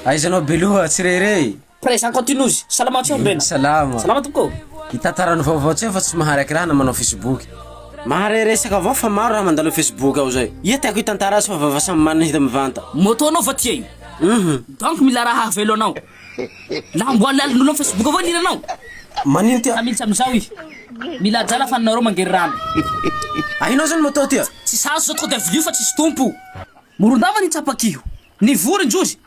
Aiza anao Beloha, tsy re re. Présent continu izy. Salama tsy ombena. Salama. Salama tompoko. Hitantarany vaovao tsy fa tsy maharaka raha na manao Facebook. Mahare resaka avao fa maro raha mandalo Facebook ao zay. Ia tiako hitantara azy fa vava samy manana hita mivanta. Moto anao va tia io? Uhum. Donc mila raha hahavelo anao. Laha mbo alialin'olo am Facebook avao ny hiranao. Manino tia? Fa militsy amizao i. Mila adala fa nareo mangery rano. Ahinao zany moto tia? Tsisy azo zao tonga de vilio fa tsisy tompo. Morondava ny tsapakiho. Nivory ndrozy.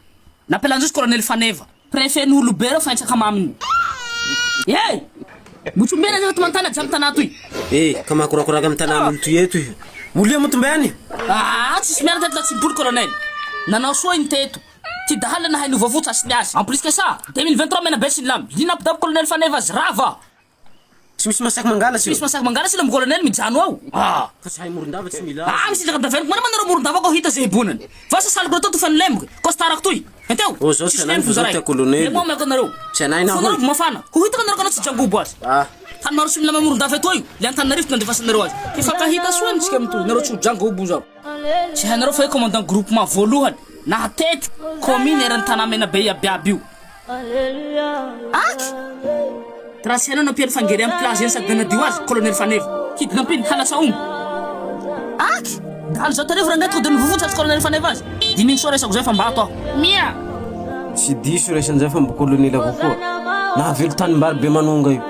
Nampialan-drozy Colonel Faneva. Préfet ny olobe reo fa hitsaka aminy. Eh! Motsombena aza mantana jiaby tanà toy. Eh, ka mahakorakoraka am tanà olo toy eto iha. Molia motombe any. Ah, tsisy miala teto la tsy mipoly colonel. Nanao soa iny teto. Ty dahalo nahay niova fo tsy ny azy. En plus que ça, 2023 Menabe sy nilamina. Lina ampidabo colonel Faneva azy rava. Tsy misy masaky mangalatsy Tsy misy masaky mangalatsy ilay colonel mijano ao. Ah. Fa tsy hay Morondava tsy mila azy. Ah, misitraka daveniko mana manareo Morondava ko hita ze hibonany. Fa sasaliko natao tofa nilemboky, costarako toy. Henteo. Oh zao tsy Tsisy anay lemboky fa zao zaray. tia colonel. Lemo ameko anareo. Tsy anay na Fonareo hoy. mafana. Ho hitako anareo kanao tsy jangobo azy. Ah. Tany maro tsy milama Morondava etoa io. Le Antananarivo ty nandefasanareo azy. Hifankahita soa antsika amin'itoy. Nareo tsy ho jangobo zao. Tsy hainareo fa io commandant groupement voalohany nahatety commune eran'ny tanà Menabe iabiaby io. Aky! Raha tsy hainao nampian'ny fangery amin'ny plage eny sady nanadio azy, Colonel Faneva. Kidnapping, halatra omby. Aky! Dahalo 1100 rangahy tonga dia nivovotra azy Colonel Faneva azy. Diniho soa resako zay fa mba ato aho. Mia! Tsy diso resan'izay fa mbo colonel avao koa. Nahavelo tanimbary be manonga io.